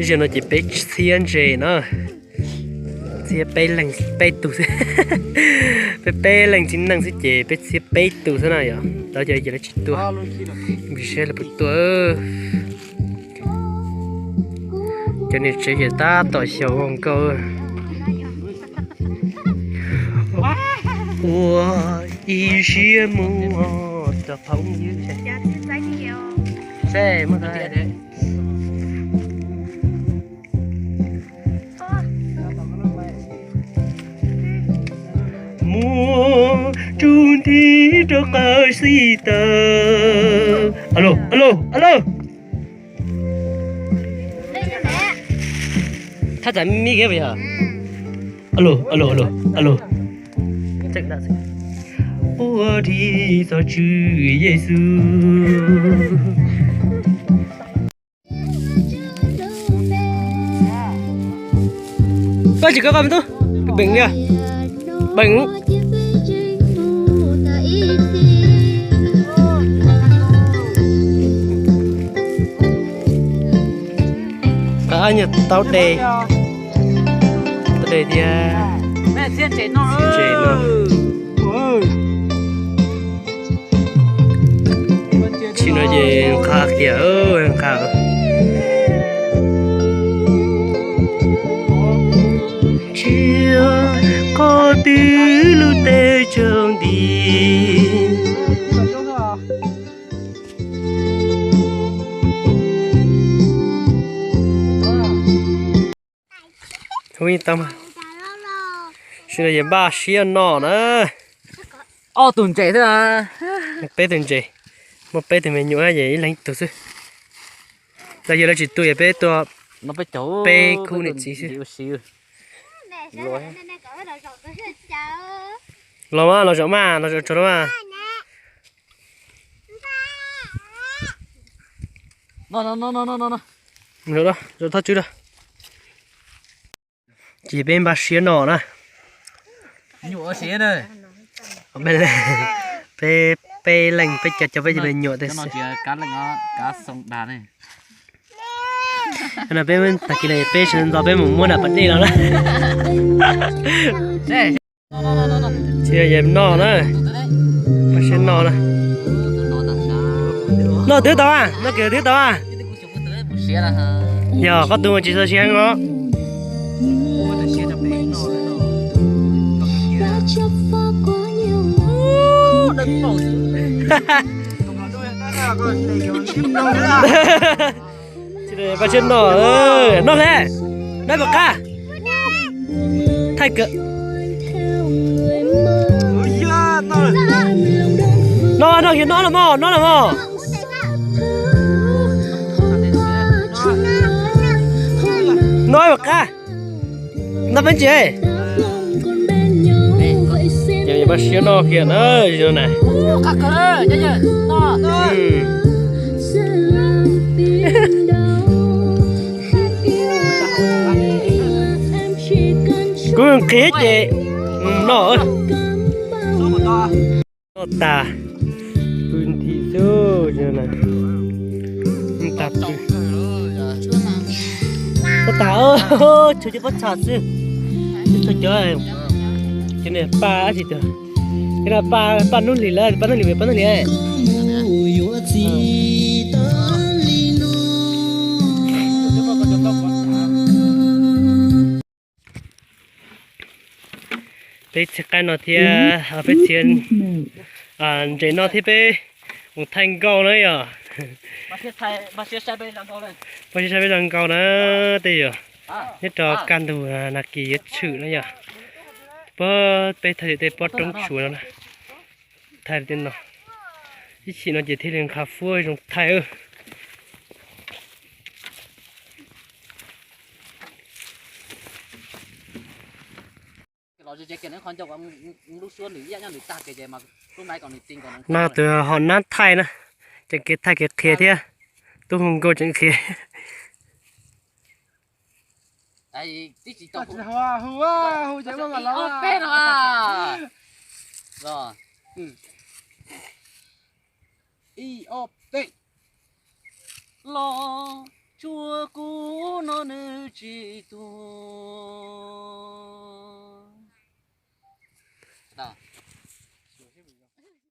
Zaum no ces peb txhiab ntses na, txhiab peb leeg peb tug xwb. Peb peb leeg txiv neej xwb ces peb txhiab peb tug xwb na yom. Lawv cov ces lawv tsis tuaj, npis seb lawv puas tuaj. Cov niam tsev ces tab tom xyaum ua nkauj. Ua ib siab mus rau phoov ywg. Muaj tub nti rau qab xib taws. Alo, alo, alo. Thaj tsam mi kiag yog. Alo, alo, alo, alo. Ua dhi txog Tswv Yexus. Koj tsis koj koj me tub, beem li, beem. Qab nyuag taub de, taub de thiab. Ntses no. Tsis no ces nqa kiag, nqa. Ntsia qhov twg lub teb tsaus nti. Hu tau mas. Sawv daws ces npaj siab noj na. Ob tug ntses xwb. Peb tug ntses, muaj peb tug me nyuam ces ib leeg ib tug xwb. Los yog lawv tsis tu es peb tua peb khub niam txiv xwb. Los mas, los zaum mas, los zaum tso mas. Zaum thaj tswb na. Ces peb npaj siab noj na. Peb, peb leeg peb cov cov peb cov me nyuam tiag xwb. No peb tag kis no peb sawv ntxov peb mus muab nram pas dej no na. Tsis yog noj na, npaj siab noj na. Noj twb tau a, noj kiag twb tau a. Yog koj tus mas tsis txaus siab heev os. Npaj siab noj, noj le, noj puas qab? Thaij kawm. Noj, noj kiag, noj los mog, noj los mog. Noj puas qab? Noj peb ntsis. Ces npaj siab noj kiag na, no na. Kuv nqhis ces noj. Noj tas, pw nthi xwb. Noj tas, noj tas, tshuav cov pob txha xwb. Cov, cov niag paj dab tsi tiag. Cov no paj, paj nub hlis lawm, paj nub hlis, paj nub hlis. Peb txhia qaib no thiab, peb txhia ntses no thiab peb mus thaij nkauj na yom. Peb saib peb zoo nkauj na, tej yog nyob rau kaj ntug nag kis yuav tshwm na yom. Peb thaij tej pob roob tsuas no, thaij tej no, ib chim no ces thiaj li nqa fuab zoo thaij. No tus hom nab thaij na, tseem kev thaij kev qhia thiab, tub hu nkauj tseem qhia. Los tsuav kuv no nws tsis tuag.